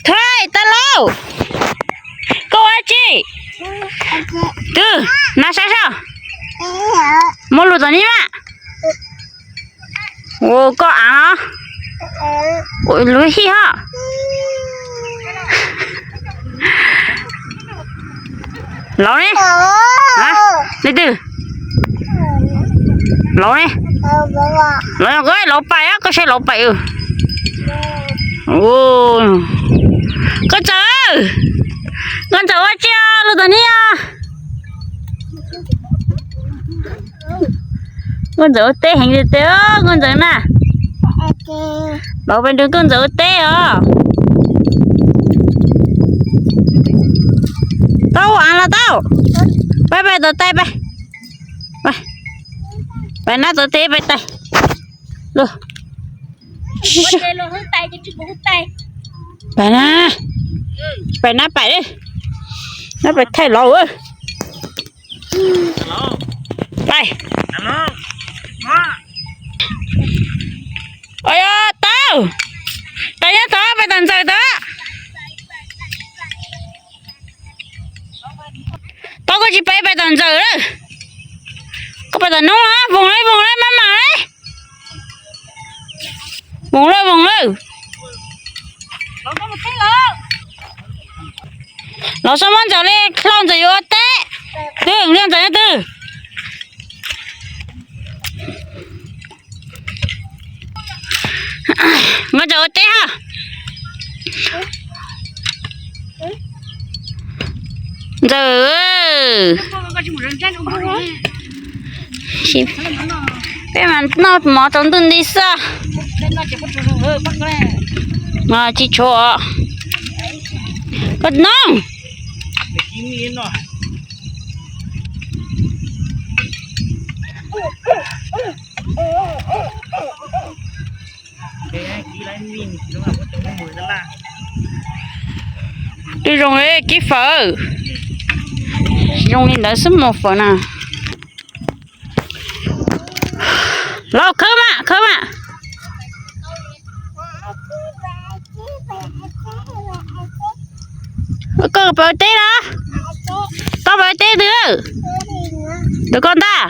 Thov tau lauj. Koj ua tsi? Twb na saib soj. Muab lug tom nib mas. Ua koj av os. Lug hij hos. Lauv ne? Leej twg? Lauv ne? Lauv, lauv pais, koj saib lauv pais. Nkauj Ntxawm, Nkauj Ntxawm ua tsi os, lug tom nib os. Nkauj Ntxawm ua teb heev tiag tiag, Nkauj Ntxawm na. Lauv pais nrug Nkauj Ntxawm ua teb os. Tau ua av los tau. Pais pais tom tais pais. Pais nab tom tes pais tais. Pais na, pais nab pais, nab pais thaij lauv. Pais. Os, yog tau. Pais nyob tod, pais tom Ntxawm tod. Tau koj tsis pais, pais tom Ntxawm lawm. Koj pais tom Noob los, voos lawm, voos lawm, maj mam lawm. Voos lawm, voos lawm. Los xyov muab Ntxawm li, hlo Ntxawm yuav ua teb. Twg li Ntxawm nyob twg? Nkauj Ntxawm ua teb hos. Ntxawm, peb mas noj mov tsaus ntuj nti xwb. Tsis tshuav. Koj Noob. Twb zoo li kib fawm, zoo li ntawd xwb mus fawm na. Los khawb mas, khawb mas. Koj pais ua teb los? Koj pais ua teb twg? Tus koj ntag.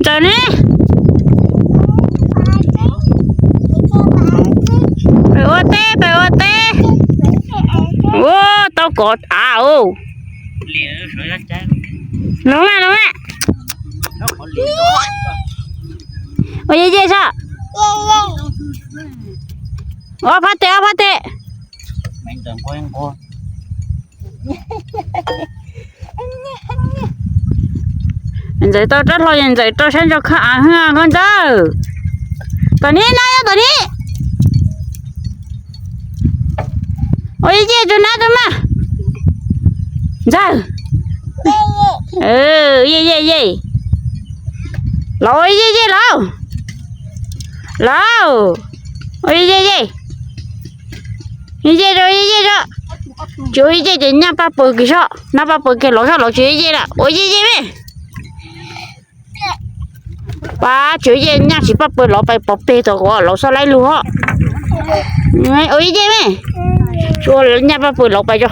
Ntxawm ne? Pais ua teb, pais ua teb. Ua tau kov av os. Los mas, los mas. Ua ye ye soj. Ob phab tes, ob phab tes. Ntxawm tau rab hlau, Ntxawm rau sab ntso khawb av hwj Nkauj Ntxawm. Tom nib, nab nyob tom nib. Ua ye ye rau nab rau mas. Ntxawg. Ye ye ye. Los ua ye ye los. Los. Ua ye ye. Ye ye rau, ye ye rau. Tsis ua ye ye ces nyaj paj pawg kiag soj, nab paj pawg kiag los soj, los tsis ua ye ye lawm, ua ye ye me. Pab tsis ua ye, nyaj tsis paj pawg los pais pov peg tau, los xoj laib lug os. Ua ye ye me. Tsis ua nyaj paj pawg los pais tso.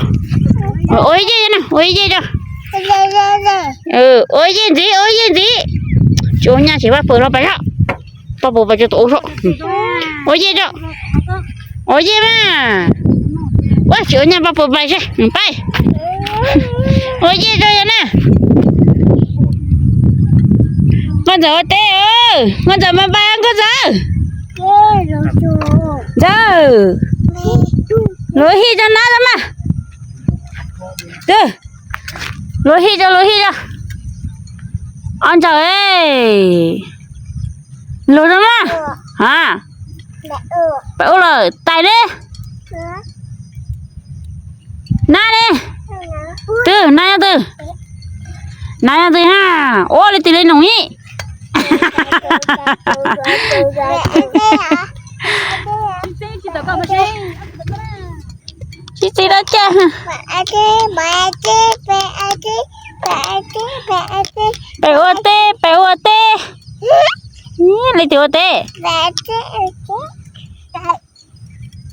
Ua ye ye na, ua ye ye tso. Ua ye ntxiv, ua ye ntxiv. Tsis ua nyaj tsis paj pawg los pais soj. Paj pawg pais tso tom ub soj. Ua ye tso. Ua ye mas. Ua tsis ua nyaj paj pawg pais seb pais. Ua ye tso yog na. Nkauj Ntxawm ua teb, Nkauj Ntxawm mas pais, Nkauj Ntxawm. Ntxawg. Luag hij tso nab tso mas. Twg? Luag hij tso, luag hij tso. Ob Ntxawg, luag tso mas. A, pais ua lawm, tais ne? Nab ne? Twg, nab nyob twg? Nab nyob twg ha? Ua li tis li nus ib. Tsis txiv rau cas. Pem ua teb, pem ua teb. Leej twg ua teb?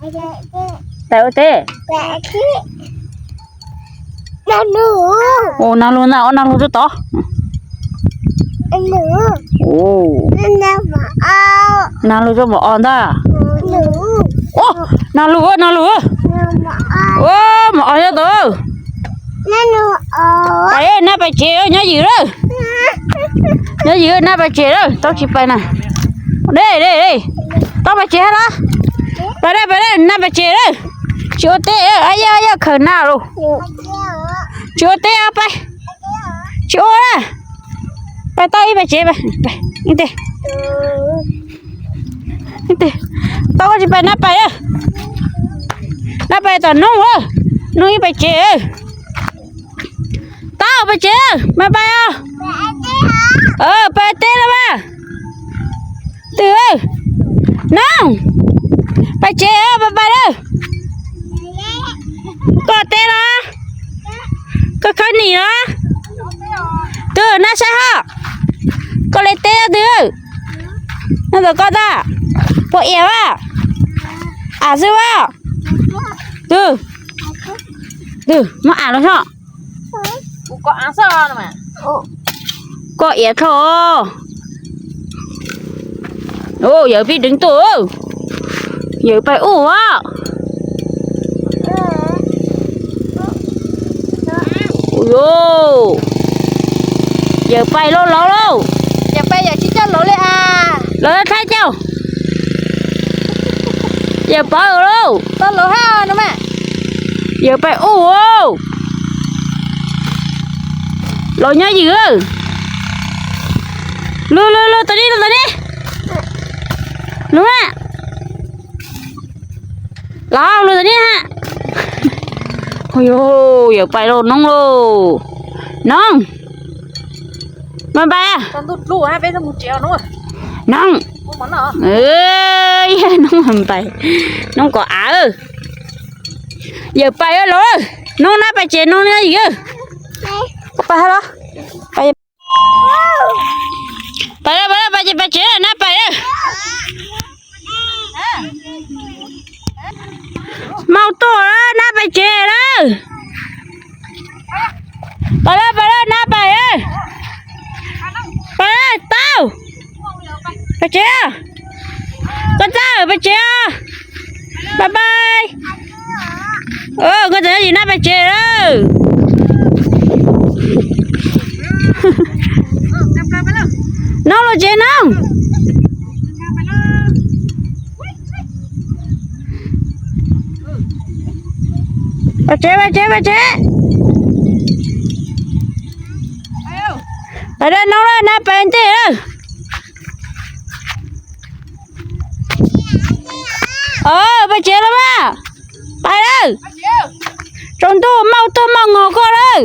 Pais ua teb. Ua nag lug ntag, ua nag lug rau tod. Nag lug rau maum os ntag. Nag lug, nag lug. Maum os nyob tod. Pais, nab pais tsev, nyob ywm lawm. Nyob ywm, nab pais tsev lawm, tau tsis pais na. Dej, dej, dej. Tau pais tsev hab los? Pais lawm, pais lawm, nab pais tsev lawm. Tsis ua teb, yog, yog khaws nab lug. Tsis ua teb, pais. Tsis ua na. Pais tau ib pais tsev, pais. Tau koj tsis pais, nab pais. Nab pais tom noob, noob ib pais tsev. Tau pais tsev, mas pais os. Pais teb los mas. Twm, noob, pais tsev, pais pais lawm. Koj teb los? Koj khawb nim los? Twm, nab saib hab. Koj le teb twg? Nyob tom koj tag. Puas iam vas? Am xwb vas. Twm, twm, muab am los soj. Koj iam dlhau. Yawm pib deev tuaj. Yawm pais ub as. Yawm pais lauj, laus lauj. Lawv thaib caug. Yawm pais lauj. Yawm pais ub. Los nyob ywm. Lug, lug, lug tom ni, lug tom ni. Lug na. Los lug tom ni ha. Yawm pais lauj, noob lauj. Noob, mas pais. Noob, noob mas pais. Noob kom av. Yawm pais lauj, noob nab pais tsev, noob nyob ywm. Pais hab los? Pais, pais, pais tsev, pais tsev, nab pais. Maum tuaj lawm, nab pais tsev lawm. Pais lawm, pais lawm, nab pais. Pais lawm, tau. Pais tsev. Koj txawj pais tsev os. Pais pais. Koj txawj yim nab pais tsev lawm. Noob los tsev noob. Pais tsev, pais tsev, pais tsev. Pais dawb noob lawm, nab pais ntej lawm. Pais tsev lawm mas. Pais lawm. Tsaus ntuj maj tuaj maj nqos koj lawm.